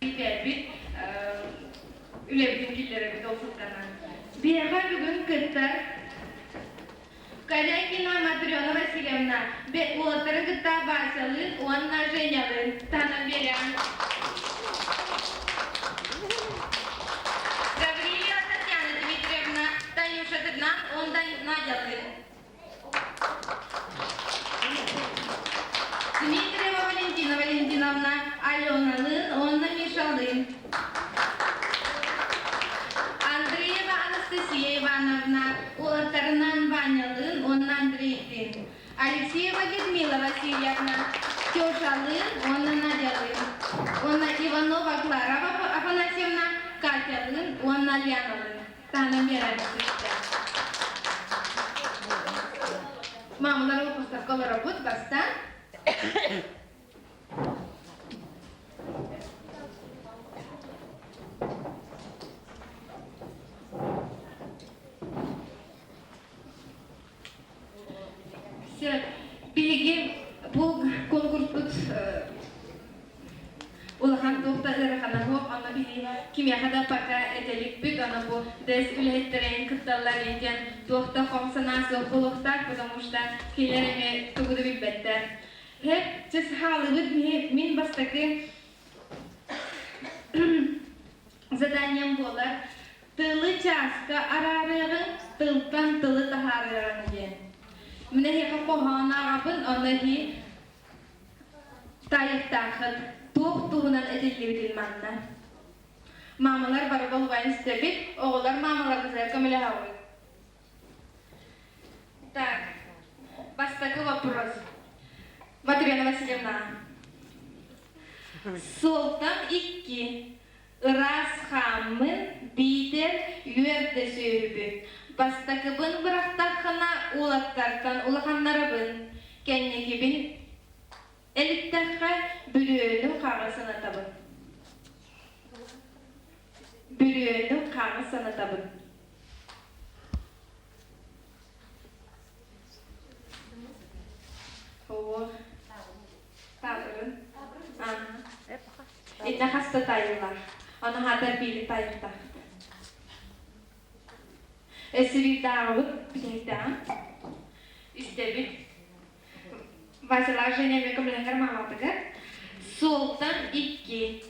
Бэйэбит үлэбитин киллэрэбит ол сылтанан. Биһиэхэ бүгүн кыттар Корякина Матрена Васильевна уолаттарын кытта Васялыын уонна Женялыын таһынан биэриэҕиҥ. Гаврильева Татьяна Дмитриевна, Танюша Тырнаан уонна Надялыын. Дмитриева Валентина Валентиновна Аленалыын уонна Мишалыын. Андреева Анастасия Ивановна уолаттарынан Ванялыын уонна Андрейдыын. Алексеева Людмила Васильевна Тешалыын уонна Надялыын. Уонна Иванова Клара Афанасьевна Катялыын уонна Леналыын. Таһынан биэрээччи Маамалар выпустарга олоробут бастаан. Все, биһиги бу конкурспут улахан туох да ыарахана суох, онно биһиги кимиэхэ да пока этэликпит, аны бу дэс үлэһиттэрин кытталлар диэн туох да хом санаа суох буолуохтаах, потому что кинилэр эмиэ тугу да билбэттэр. Һэп, чэ сахалыбыт мин бастакы заданием буолар Тылы чааска араарыаҕыҥ, тылтан тылы таһаарыаҕыҥ диэн. Мин эһиэхэ хоһоон ааҕабын, онно эһи таайыахтааххыт. Туох туһунан этиллибитин манна. Маамалар бары болҕойон истэбит, оҕолор маамаларгытыгар көмөлөһөҕүт. Так, бастакы вопрос. Матрена Васильевна. Суолтам икки. Ыраас хааммын, биитэр үөр да сүөһүбүн. Бастакыбын бырахтаххына уолаттартан улаханнарабын, кэнникибин элиттэххэ бүрүөнү хаҕы санатабын. Бүрүөнү хаҕы санатабын. Оо, таабырын. Иннэ хаста таайыллар. Ону хаатар биири таайыахтаах. Өссө биирдээҕибит бүтэһиктээҕин истэбит. Василаах Женя эмиэ көмөлөһөр мааматыгар. Суолтан икки.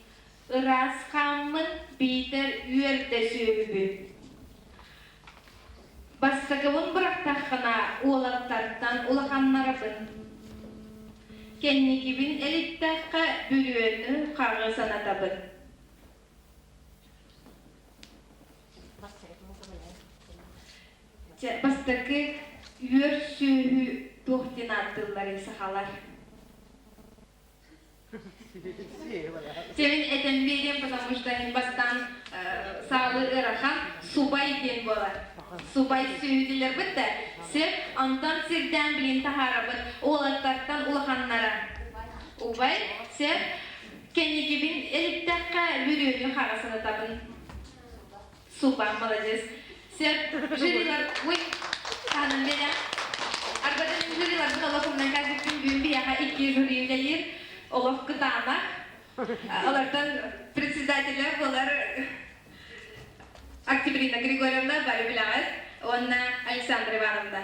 Ыраас хааммын биитэр үөрдэ сүөһүбүн. Бастакыбын бырахтаххына уолаттартан улаханнарабын. Кэнникибин элиттэххэ бүрүөнү хаҕы санатабын. Чэ, бастакы үөр сүөһү туох диэн ааттыылларый сахалар? Сэмин этэн биэриэм, потому что бастаан саалы ыарахан субай диэн буолар. Субай сүөһүтүлэрбит да сир онтон сирдээн билин таһаарабыт уолаттартан улаханнара. Убай, сир кэнникибин элиттэххэ бүрүөнү хара санатабын. Суба, молодец. Сир жюрилар, ой, ханым бере. Арбатын жюриларбын олох умнан кэлбиппин бүгүн биһиэхэ икки жюри үлэлиир. Олох кытаанах. Олортон председателэ буолар Октябрина Григорьевна бары билэҕит уонна Александра Ивановна.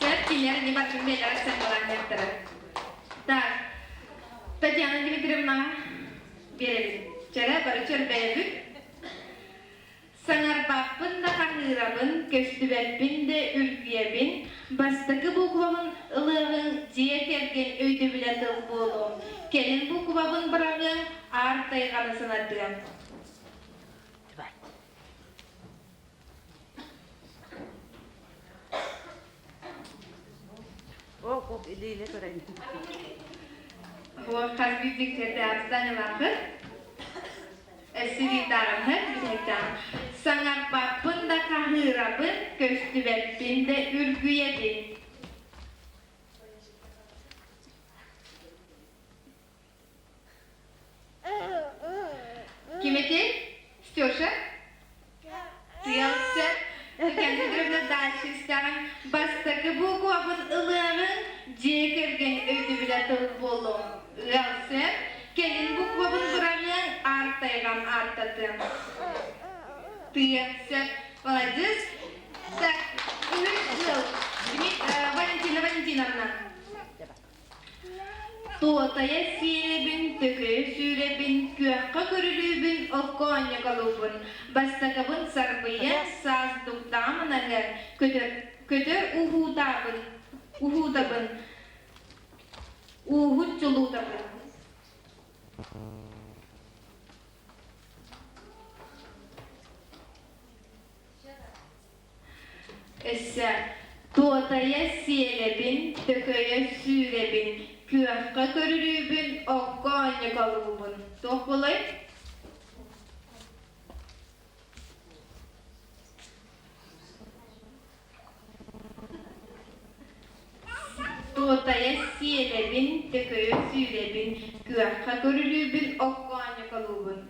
Сэр кинилэр не барытын бэйэлэрэ сыаналаан Так, Татьяна Дмитриевнаҕа биэрэбин. Чэрэ, бары чөрбөйөбүт. Саҥарбаппын да хаһыырабын, көстүбэппин да үргүйэбин, бастакы буквабын ылыаҕыҥ дьиэ кэргэн өйдөбүлэ тыл буолуом, кэлин буквабын быраҕыаҥ, аар тайҕаны санатыам. О, илииле көрөйүн. Вот хас биирдиктэрдээх ылаахыт. Эсириитааҕыһыт бүтэһиктээҕин. Саҥарбаппын да хаһыырабын, көстүбэппин да үргүйэбин. Ким этэй? Стеша? Тыалсы. Кэннигиринэ дальше истэҕин. Бастакы буквабын ылыаҕыҥ, дьиэ кэргэн өйдөбүлэ тыл буолуо. Ыалсы. Кэлин буквабын быраҕыаҥ, аар тайҕам ааттатыам. Тыа, сөп. Молодец. Так, үһүс ыал. Валентина Валентиновна. Туотайа сиэрэбин, төкөйө сүүрэбин, күөххэ көрүлүүбүн, окко оонньоколуубун. Бастакыбын сарбыйа, саас дугдаҕым ынаһы, көтөр, көтөр уһуутаабын, уһуутабын, ууһут чулуутабын. Өссө туотайа сиэлэбин, төкөйө сүүрэбин, күөххэ көрүлүүбүн, окко оонньоколуубун. Туох буолай? Туотайа сиэлэбин, төкөйө сүүрэбин, күөххэ көрүлүүбүн, окко оонньоколуубун.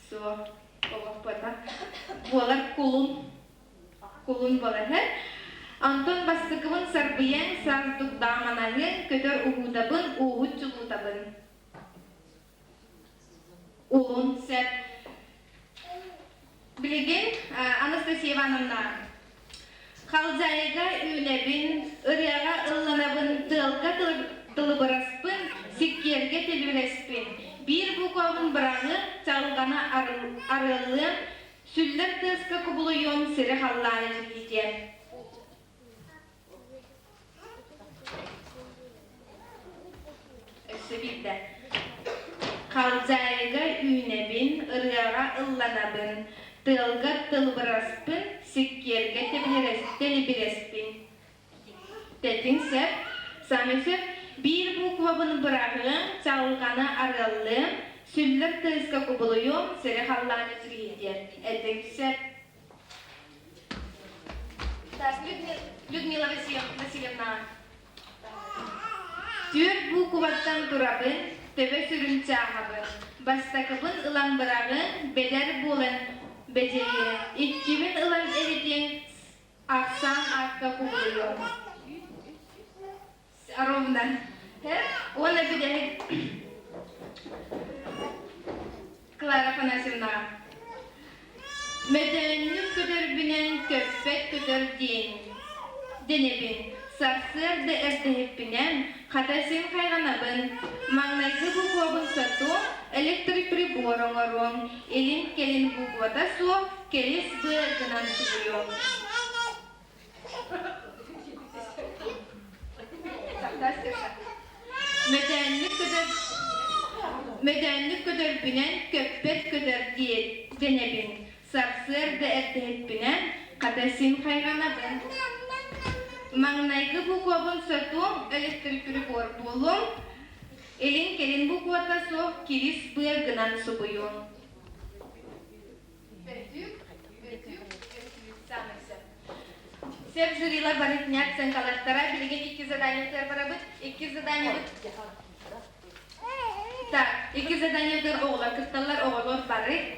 Суох, олохпото. Буолар кулун. Кулун буолар һэ. Онтон бастакыбын сарбыйан, саас дугдааманаһын, көтөр уһуутабын, ууһут чулуутабын. Улун сөп. Билигин Анастасия Ивановна Халдьаайыга үүнэбин, ырыаҕа ылланабын, тыалга тылыбыраспын, сиккиэргэ тилбирэспин. Биир буквабын быраҕыам, чалҕана арыаллыам, сүллэр тыаска кубулуйуом, сири-халлааны дьигиитиэм. Өссө биирдэ. Халдьаайыга үүнэбин, ырыаҕа ылланабын, тыалга тылбыраспын, сиккиэргэ тэлибирэспин. Тэтиҥ сөп, саамай сөп. Биир буквабын быраҕыам, чаҕылҕаны арыаллыам, сүллэр тыаска кубулуйуом, сири-халлааны дьигиһитиэм. Этиҥ сөп. Так, Людмила Васильевна. Түөрт буукубаттан турабын, төбө сүрүн чааһабын. Бастакыбын ылан быраҕын, бэдэр буолан бэдьэйиэ. Иккибин ылан эритиэҥ, ахсаан аакка кубулуйуом. Ровно. Уонна бүтэһик Клара Афанасьевна. Мөдөөннүк көтөрбүнэн көппөт көтөр диэн дэнэбин. Сарсыарда эрдэһиппинэн хата син хайҕанабын. Маҥнайгы буквабын сотуом, электрик-прибор оҥоруом, илин-кэлин буквата суох кэлис быа гынан суруйуом. Мөдөөннүк көтөр Мөдөөннүк көтөрбүнэн көппөт көтөр дэнэбин. Сарсыарда эрдэһиппинэн хата син хайҕанабын. Маҥнайгы буквабын сотуом, электрик-прибор буолуом, илин-кэлин буквата суох кирис быа гынан субуйуом. Бөтүүк, бөтүүк, өтүүк саамай сөп. Сөп жюрилар бары оценкалартара билигин икки заданиетыгар барабыт. Икки заданиебыт Так, икки заданиетыгар оҕолор кытталлар, оҕолор бары.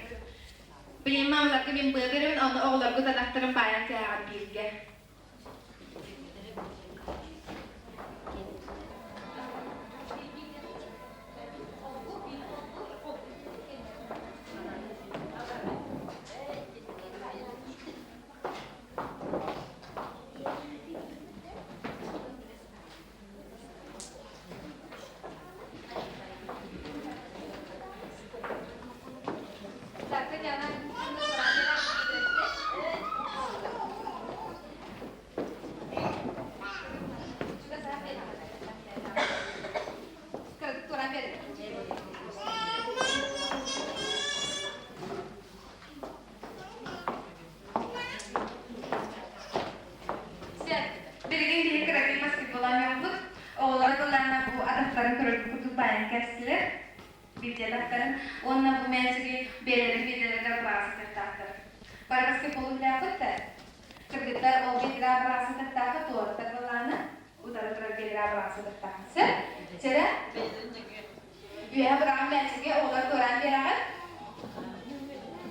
Билигин мамаларга мин быа беремин, ону оҕолоргут атахтарын баайан кээҕэр бииргэ. Так, Татьяна, Билигин биһи кыракый баскетболаан Оҕолоро былаана бу атахтарын көрөргө курдук баайан кэстилэр. Биирдэ атахтарын уонна бу мээчиги бэйэлэрин биирдэлэригэр быраҕа сытыахтаахтар. Бары баскетболу билээхпит да? Кыргыттар ол биирдэ быраҕа сытыахтаахха туораттар былаана утары турар биирдэ быраҕа сытыахтаахха. Сөп? Чэрэ? Үөһэ быраҕан мээчиги оҕолор туораан биэрэҕит.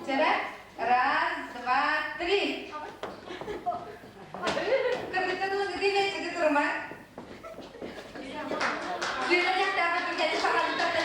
Чэрэ? Раз, два, три. Кыргыттар ылыгы мээчиги турума. Сүрүннэхтээххэ түргэнник саҕалыттар.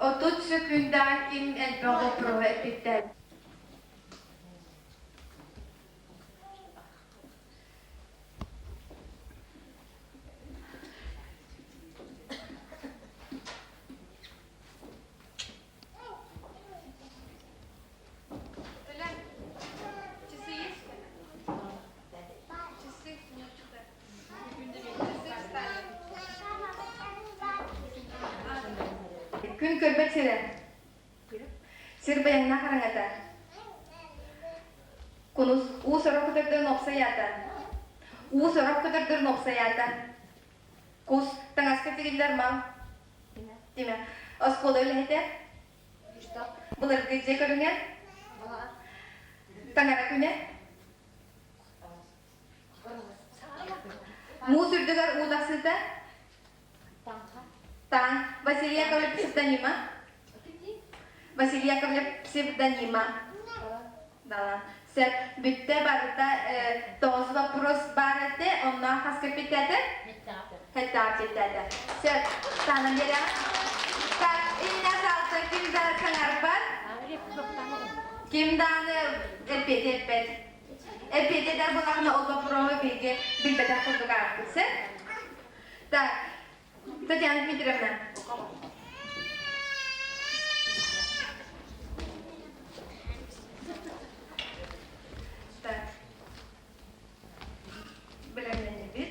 30 сөкүүндэҕэ ким элбэх боппуруоһу эппиттэр? Өлен, часы есть? Часы Часы встали. Күн көрбөт сирэ. Сир баяҥна хараҥата. Кунус уу сорох көтөрдөрүн уопсайаата. Уу сорох көтөрдөрүн уопсайаата. Кус таҥаска тигиллэр мал. Тимэ. Оскуола үлэһитэ. Былыргы дьиэ көрүҥэ. Таҥара күнэ. Муус үрдүгэр уу тахсыыта. Таҥ. Василий Яковлев псевдонима. Василий Яковлев псевдонима. Далан. Сөп. Бүттэ барыта тоҕус вопрос баар этэ. Онно хаска питтэтэ? Хэттэҕэ питтэтэ. Сөп. Таанан биэрэҕин. Так, иннэ салта ким да саҥарбат. Ким даҕаны эппиэти эппэт. Эппиэти этэр буоллахына ол боппуруоһу биһиги билбэтэх курдук аахпыт. Сөп? Так, Татьяна Дмитриевна. Так. Бэлэмнэннибит.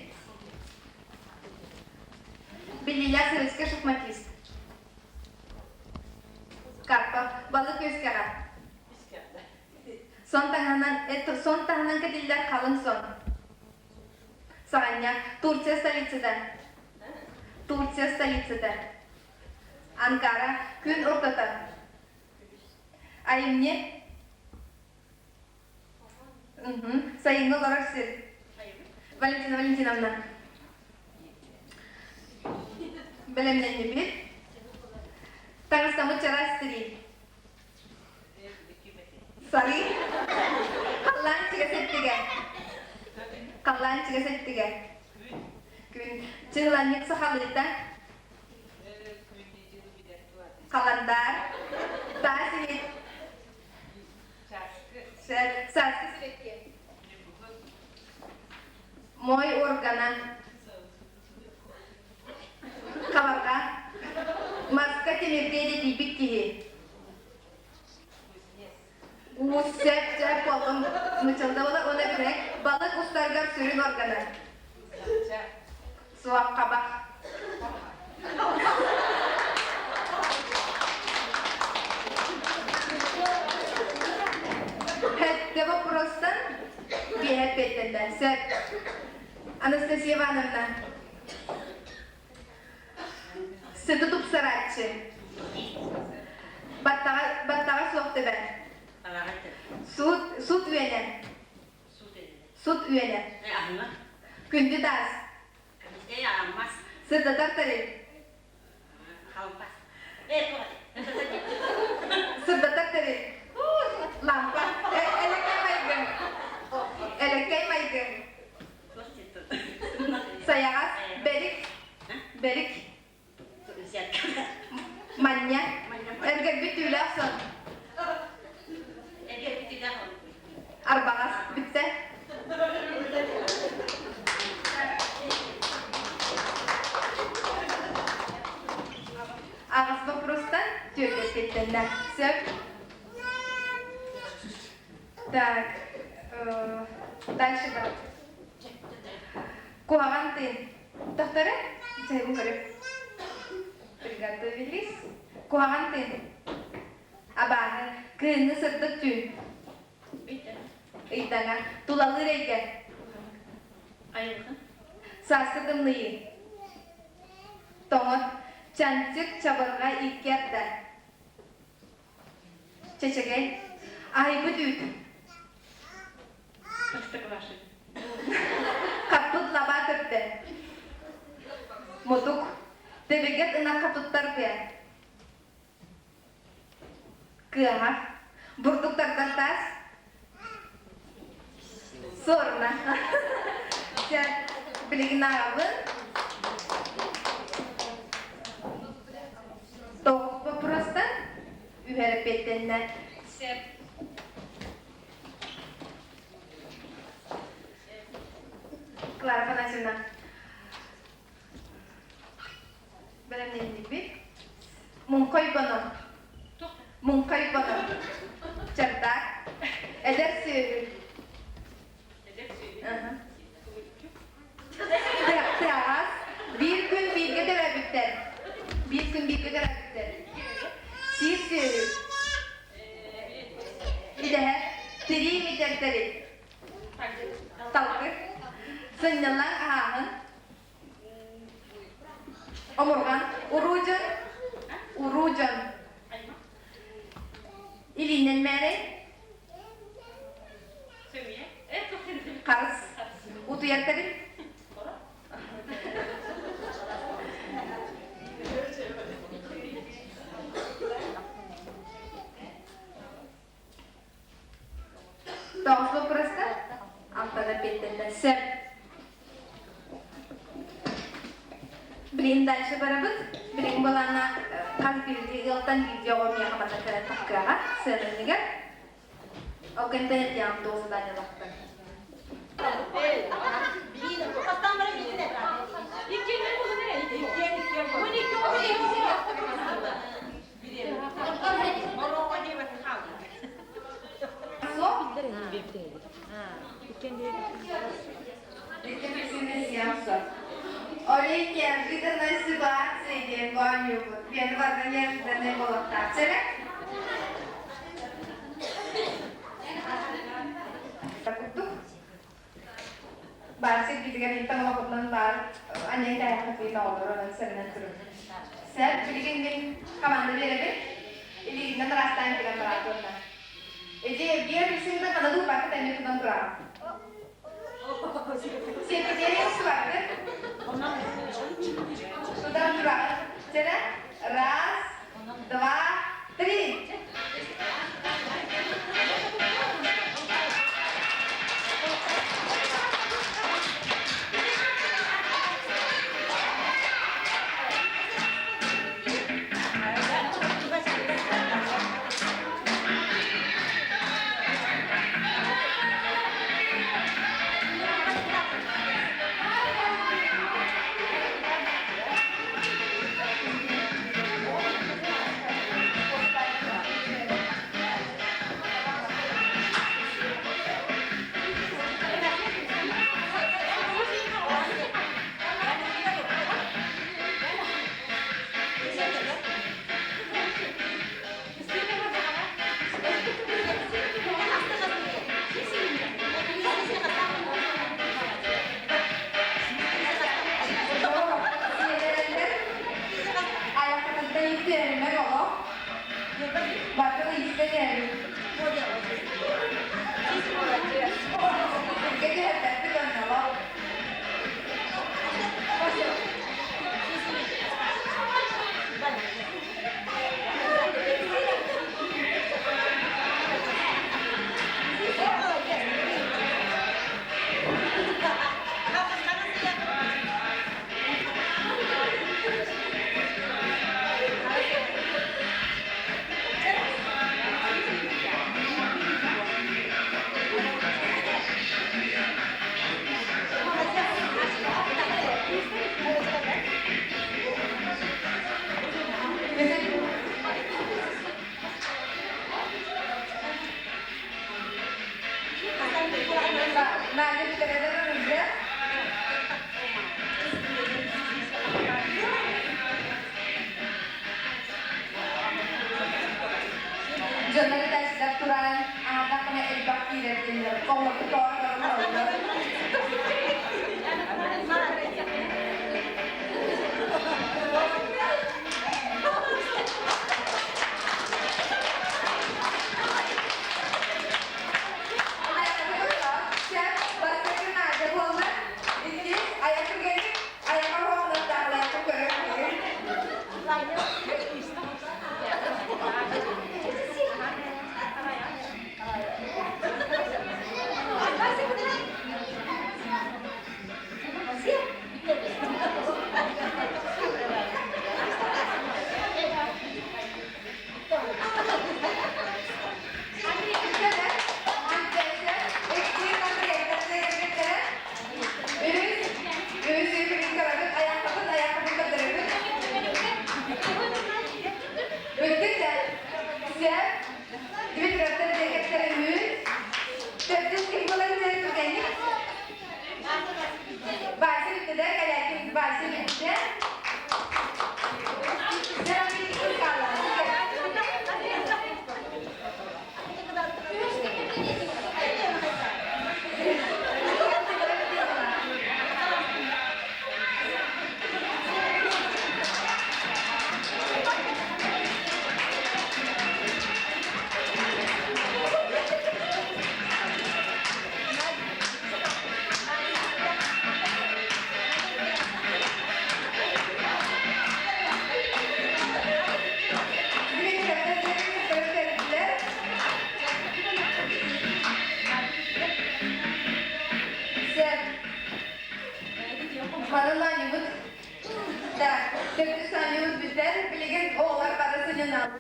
Биллиилээх советскай шахматист. Карпов. Балык үөскэҕэ. Сон таһынан, сон таһынан кэтиллэр халыҥ сон. Саҕанньа, Турция столицата. Турция столицата. Анкара, күн ортото. Айымньы. Сайыҥҥы олорор сир. Валентина Валентиновна. Бэлэмнэннибит. Таҥастаммыт чараас тирии. Сарыы. Халлаан чигэс эттигэ. Халлаан чигэс эттигэ. Күн. Чыһыланньык сахалыыта. Халандаар. Таас иһит. Сааскы сибэкки. Мой органа. Хабарҕа. Маска тимиргэ идэтийбит киһи. Уус сөп сөп буоллум мычылда буолар уонна бүтэһик балык устарыгар сүрүн органа. Суох хабах. Хэттэ боппуруостан биэһэ эппиэттэннэ. Сөп. Анастасия Ивановна. Сыты тупсарааччы. Баттаҕа, баттаҕа суох төбө. Суут, суут үөнэ. Суут үөнэ. Күндү таас. Сырдатар тарил. Сырдатар тэрил. Лампа. Элэккэй майгы. Элэккэй майгы. Сайаҕас. Бэрик. Бэрик. Манньа. Эргэрбит түүлээх сон. Арбаҕас. Бүттэ. Аҕыс боппуруостан түөрт эппиэттэннэ. Сөп. Так, дальше бар. Куһаҕан тыын. Тохтору? Чайбын көрүп. Приготовились. Куһаҕан тыын. Абааһы. Кыһыҥҥы сырдык түүн. Ыйдаҥа. Тулалыыр эйгэ. Айылҕа. Сааскы тымныйыы. Тоҥот. Чанчык, чабырҕа икки арда. Чэчэгэй. Аһыйбыт үүт. Простоквашино. Хаппыт лабаа төрдө. Мутук. Төбөгэт ынахха туттар тыа. Кыаһах. Бурдук тардар таас. Суоруна. Дьэ, билигин ааҕабын. Тоҕус боппуруостан. эппиэттэннэ. Сөп. Клара Афанасьевна, бэлэмнэннибит. Муҥхай боно. Муҥхай боно. Чардаак. Эдэр сүөһү. Эдэр сүөһү. Тыаҕас. Биир күн бииргэ төрөөбүттэр. Биир күн бииргэ төрөөбүттэр. Сиир сүөһү. Идэһэ. Тирии митэрдэри. Талгы. Сынньалаҥ аһааһын. Омурҕан. Уруу дьон. Уруу дьон. Илиинэн мээрэй. Харыс. Утуйар тэрил. Тоҕус боппуруоска алтан эппиэттэннэ. Сөп. Билигин дальше барабыт. Билигин былаана хас биирдии ыалтан биирдии оҕо миэхэ манна кэлэн таххыаҕа сыананныгар. Ол кэнтэн этиэҕим туох заданиелахтар. Олень неожиданной ситуации диэн оонньуубут. Биэни барда неожиданный буолуохтаах. Чэрэ? Курдук. Баар сирбитигэр интэн олохутунан баар анньан тайаххыт бит оҕолор онон сэрэнэн турун. Сэр, билигин мин команда биэрэбин. Илиигинэн ыраастаан кэлэн бараат уонна. Эдьиэй, биэр билсиҥҥэ хана дуурбакка тэҥҥэ тутан тураҕын. Сиэппитиэри охсубаккын. Тутан тураҕын. Чэрэ, раз, два, три. Ayaklarında yüklenme oğlum. Bakın istemiyorum. Gece hep bir Надя бүтэрэн уже. Дьоннору тастар туран, аатахына элбэх киирэр дииллэр. Оҕолору тоҕо баран Бастакы Надя буолла, иккис айакы кэлик, айаҕа хоһунаттаахлаахы көрөр Сөп. Дмитриевтэр диэкэттэрэ үс. Төрдүс ким буолар түргэнник? Вася бүттэ да, кэлээкин Вася бүттэ. Барылаанньыбыт да, төрдүс оонньуубут бүтэр, билигин оҕолор бары сынньаналлар.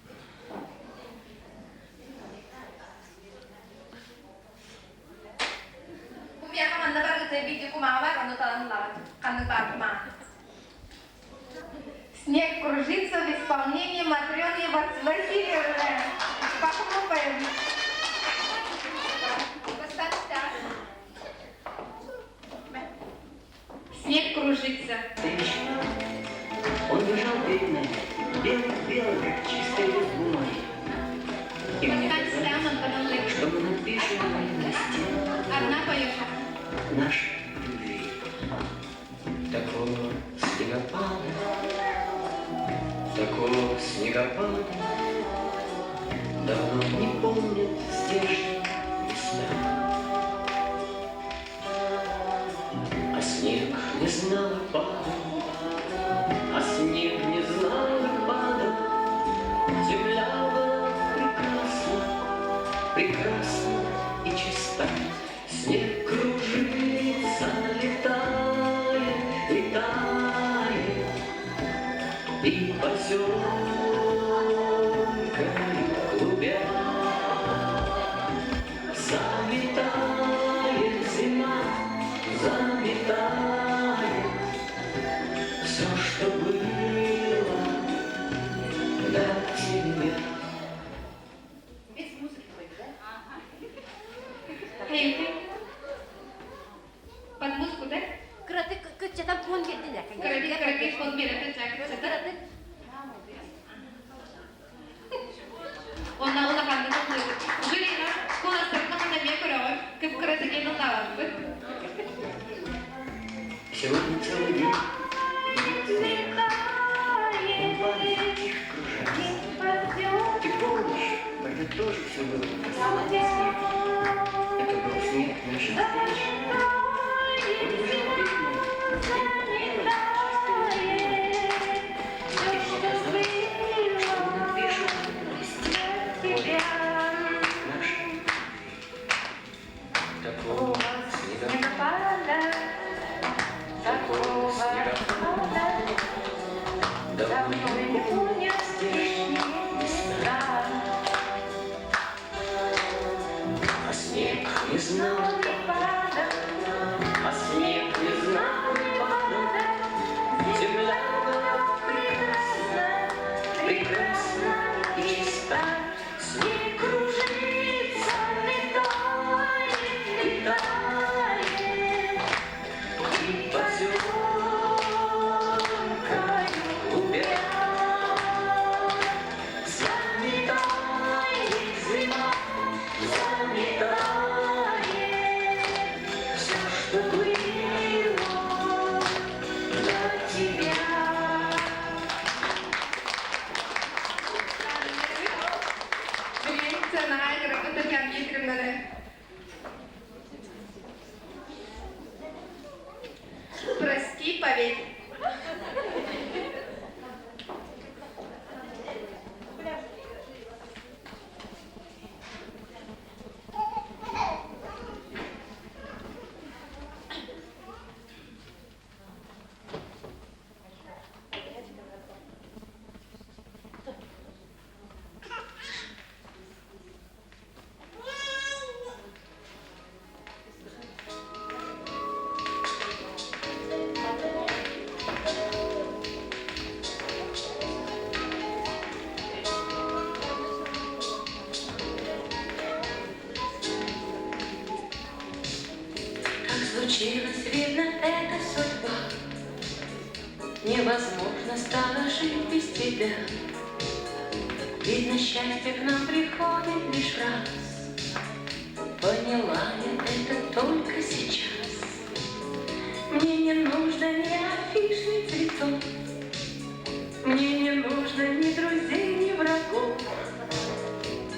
Бу миэхэ манна барыта видео кумааҕы бар, ону талан ылаҕыт. Ханнык баар кумааҕы. Снег кружится в исполнении Матрёны Васильевны. Похлопаем. Снег кружится. Он лежал перед нами, белый-белый, как чистый лист бумаги. И мне казалось, что мы напишем на стене Одна поешь. Наш любви. Такого снегопада, такого снегопада давно не помнят здешние места. А снег не знал и падал, а снег не знал и падал. Земля была прекрасна, прекрасна и чиста. Снег кружится, летает, летает, И поземкой клубя Заметает зима, заметает Все, что было до тебя. Без музыки пою, да? Хей, Под музыку, да? Кыраты кытчатан фон келдилер. Кыраты, кыраты фон берет, Кыраты. Онна улаханнык ыллыыбыт. Жюрига куоластарына ханна эмиэ көрөҕүн, кып-кыраты диэн ыллаабаппыт. Сегодня целый день снег. Он падает, тихо кружась. Ты помнишь, тогда тоже все было посыпано снег. Это был снег наших встреч. Он лежал перед нами, белый, как чистый лист бумаги. И мне казалось, что мы напишем на листе поле нашей любви. Такого снегопада, такого снегопада давно не помнят здешние места. А снег не знал падал, а снег не знал падал. Земля была прекрасна, прекрасна и чиста. Снег кружится, летает, летает, и поземкой клубя Заметает зима, заметает все, что было до тебя. Билигин сыанаҕа ыҥырабыт Татьяна Дмитриевнаны. Прости, поверь. случилось, видно, это судьба. Невозможно стало жить без тебя. Видно, счастье к нам приходит лишь раз. Поняла я это только сейчас. Мне не нужно ни афиш, ни цветов. Мне не нужно ни друзей, ни врагов.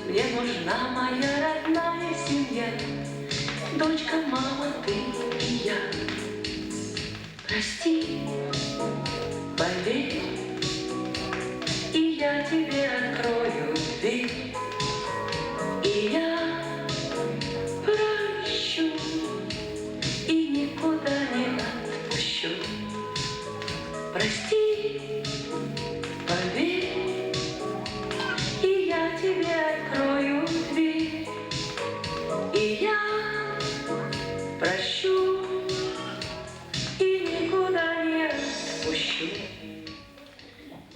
Мне нужна моя родная семья, Дочка, мама, ты и я. Прости, поверь, и я тебе открою дверь. И я прощу, и никуда не отпущу. Прости, поверь, и я тебе открою дверь. И я прощу, и никуда не отпущу.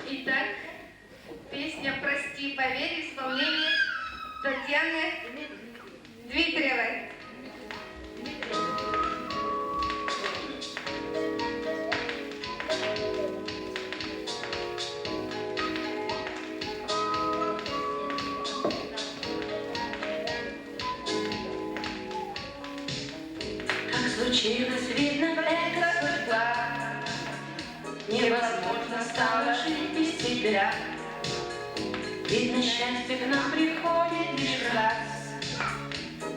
Итак, песня «Прости, поверь» в исполнении Татьяны Дмитриевой. Так случилось, видно, это судьба. Невозможно стало жить без тебя. Видно, счастье к нам приходит лишь раз.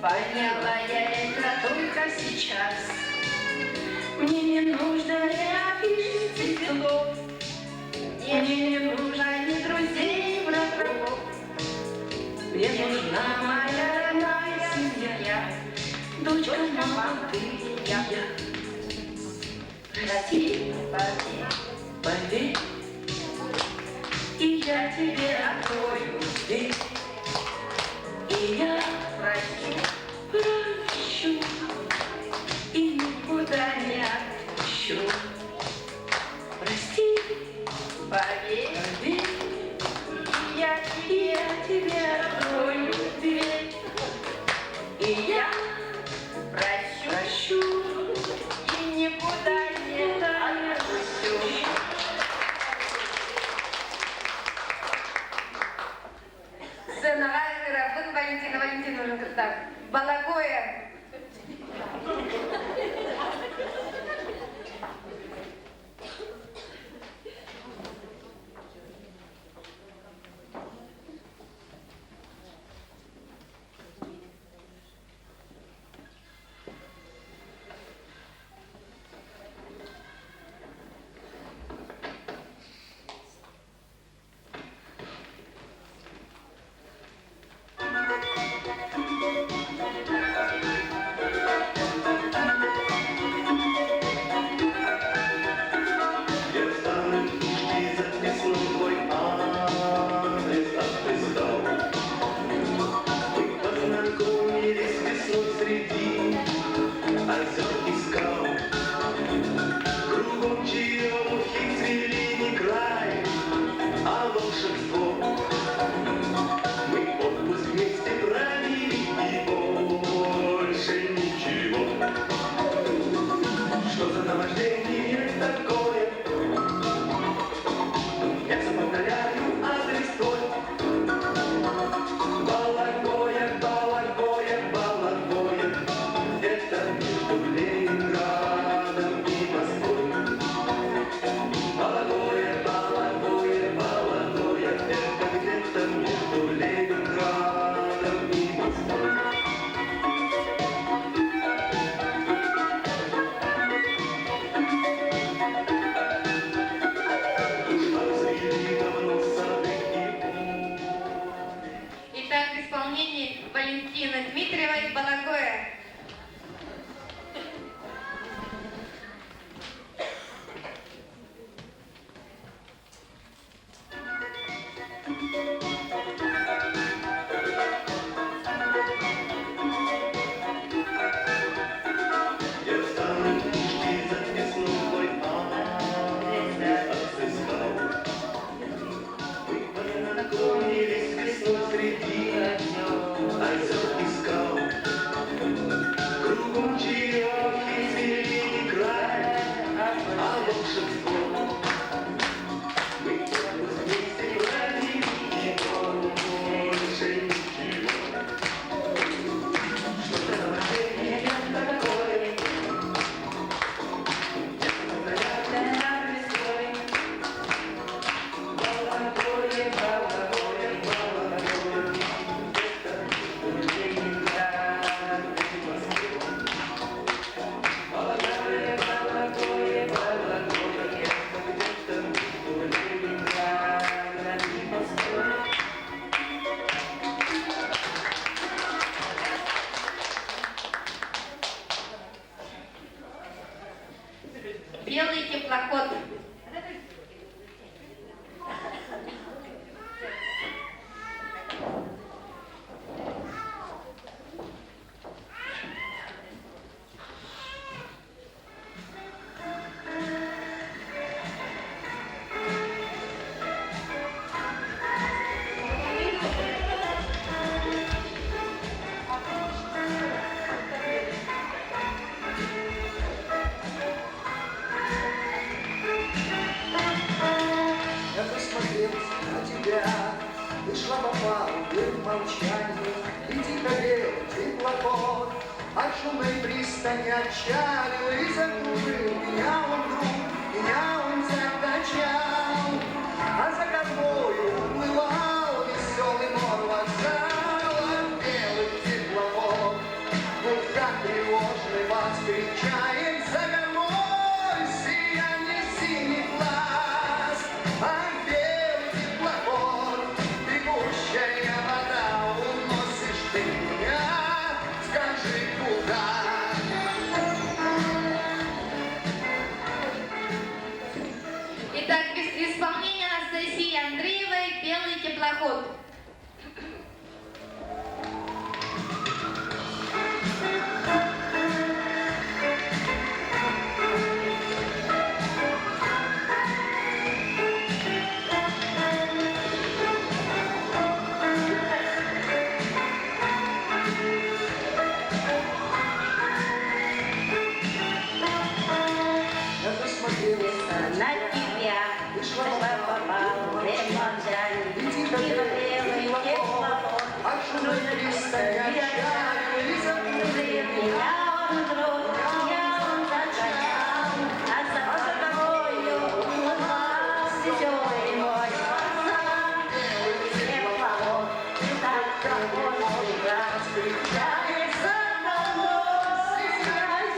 Поняла я это только сейчас. Мне не нужно ни афиш, ни цветов. Мне не нужно ни друзей, ни врагов. Мне нужна моя родная семья. Дочка, мама, ты и я. Прости, поверь, и я тебе открою дверь. И я прощу, и никуда не отпущу. Прости, Поверь, поверь, я и я тебе открою дверь. И я прощу прощу, и никуда не никуда не отпущу. отпущу. Сценаҕа ыҥырабын Валентина Валентиновна кытта. Балагоя. Я в старой книжке записном твой адрес отыскал. Мы познакомились весной среди озер и скал. Кругом черемухи цвели не край, а волшебство. Мы отпуск вместе провели и больше ничего. Что за наваждение такое? Я все повторяю адрес твой. Балагоя, Балагоя, Балагоя, это между Ленинградом и Москвой. Балагоя, Балагоя, Балагоя, это где-то между Ленинградом и Москвой. Уж отцвели давно сады и Итак, в исполнении Валентины Дмитриевой «Балагоя». Я в старой книжке записном твой адрес отыскал. Мы познакомились весной среди озер и скал. Кругом черемухи цвели. теплоход. Я посмотрел на тебя, Ты шла по палубе в молчании, И тихо белый теплоход От шумной пристани отчалил И закружил меня он вдруг, Меня он закачал. А за кормою уплывал Веселый морвокзал, А белый теплоход Гудка тревожный вас встречает За кормой сияние синих глаз, А белый теплоход, бегущая вода, Уносишь ты меня, скажи, куда? Итак, в исполнении Анастасии Андреевой «Белый теплоход». Я посмотрел На тебя Ты шла шла по палубе по палубе в молчании, И тихо тихо белый белый теплоход теплоход. От шумной пристани отчалил И закружил Меня он вдруг, меня он закачал, а за А за тобою уплывал веселый мой вокзал. белый Теплоход, так тревожный брат, Встречает за мной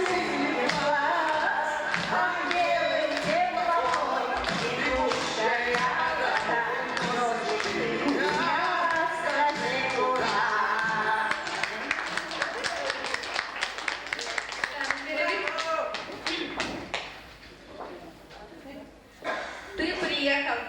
синих глаз, а белый теплоход, бегущая вода, носит меня, скажи, куда? Ты приехал.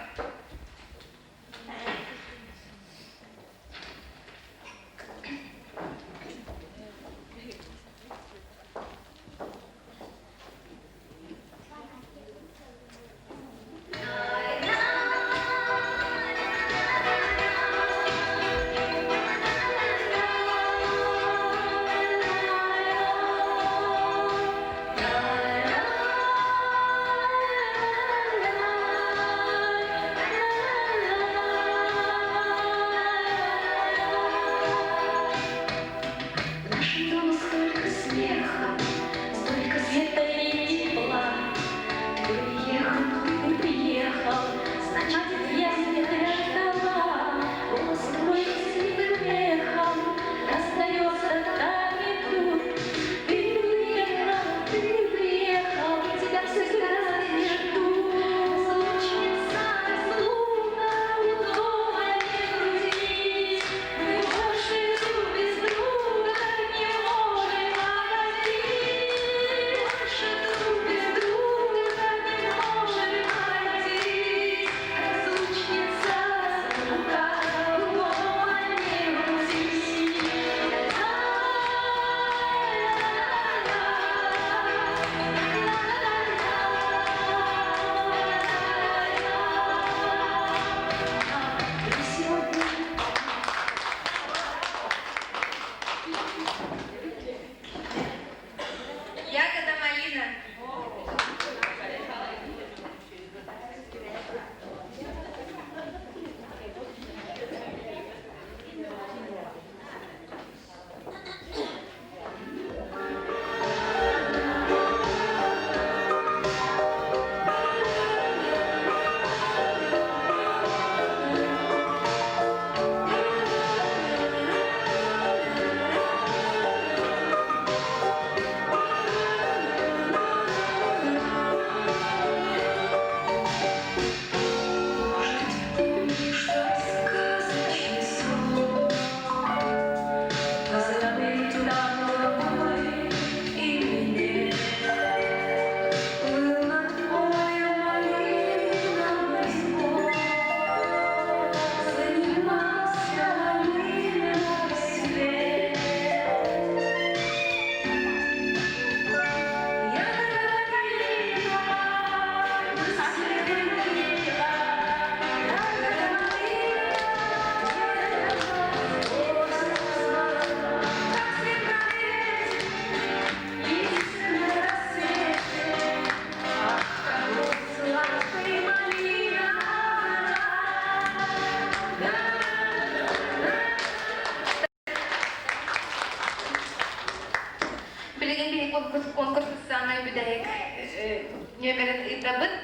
нүөмэрин ыытабыт.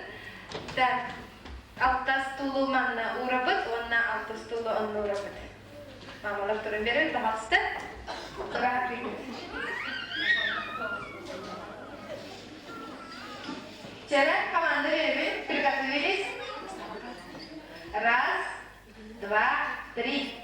Так, алта стулу манна уурабыт уонна алта стулу онно уурабыт. Мамалар туран берет, пожалуйста. Ура, Вчера команда беребит, приготовились. Раз, два, три.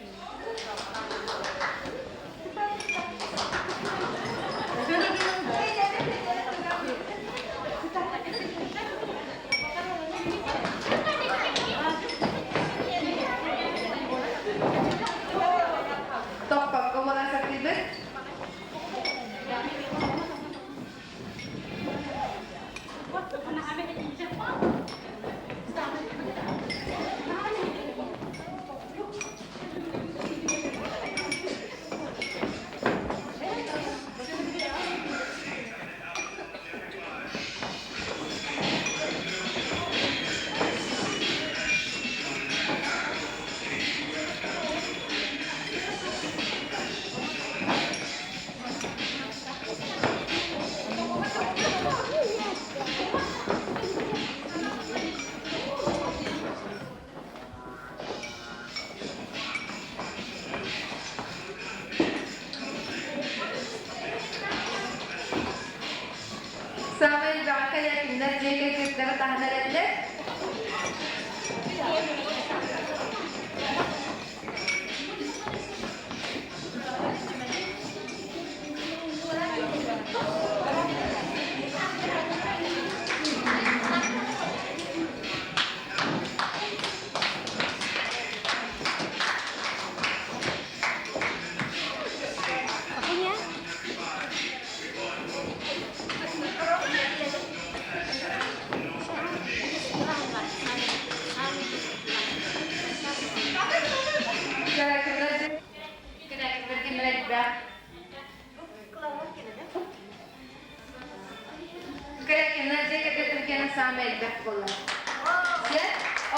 Тохтокко буола сатыыбыт. Саамай элбэҕи кэлэр дьиэ кэргэттэрэ таһынан эрэллэр. Кэрэ дьиэ кэргэттэргэн саамай элбэх буолар. Дьэ,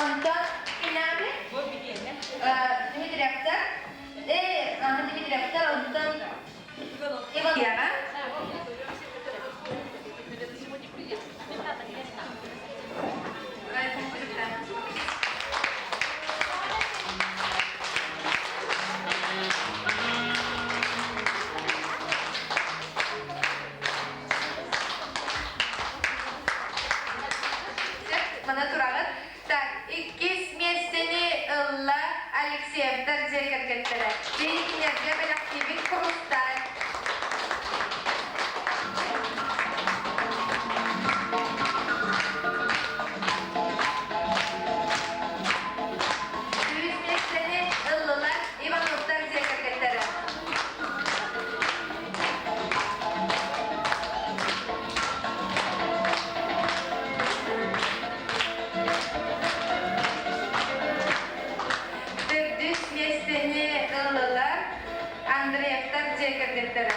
онтон кинээби Дмитриевтар, Дмитриевтар, онтон Иван Мана тураҕыт. Так, иккис миэстэни ылла Алексеевтар дьиэ кэргэттэрэ. Биһиги бэлэхтиибит курустаан. Үһүс миэстэни ыллылар Ивановтар дьиэ кэргэттэрэ. Төрдүс миэстэни ыллылар Андреевтар дьиэ кэргэттэрэ.